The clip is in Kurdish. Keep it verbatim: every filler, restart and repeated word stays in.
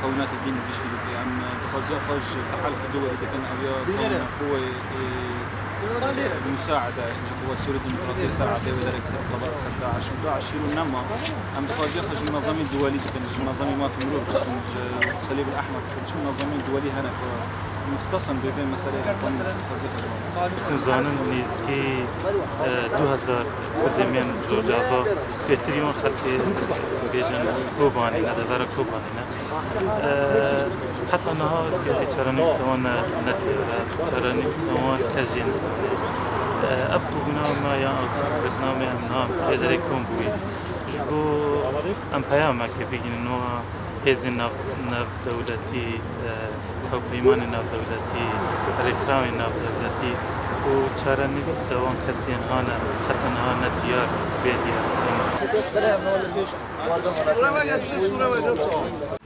مكونات الدين بيشكلوا فيه. أم تخاز ياخذ تحالف الدولي ده كان أبيا كون قوة، إيه، مساعدة، إن شاء الله، سوريا الديمقراطية ساعدة وذلك سر قضاء سر داعش وداعش يرو نما. أم تخاز ياخذ المنظمة الدولية، كان المنظمة ما في مروج، الصليب الأحمر، كان شو منظمة دولية هنا مختصا ببين مسألة Hûn zanin nêzîkî, e, du hezar Kurdê me yên Rojava bêtirî wan xelkê bêjin Kobanê ne, devera Kobanê ne. E, heta niha ke çarenivîsa wan ne, nediyar e, çarenivîsa wan kes jê nizane. E, ev qûbûna me ya ew qûbûna me em niha pêderê kom bûyî. Ji bo em peyamekê bigihînin wa hêzên nav-, navdewletî, e, hevpeymanên navdewletî, rêkxirayên navdewletî û çarenivîsa wan kesên hane heta niha ne diyar, bê diyar. Sure veke, tu sure veke.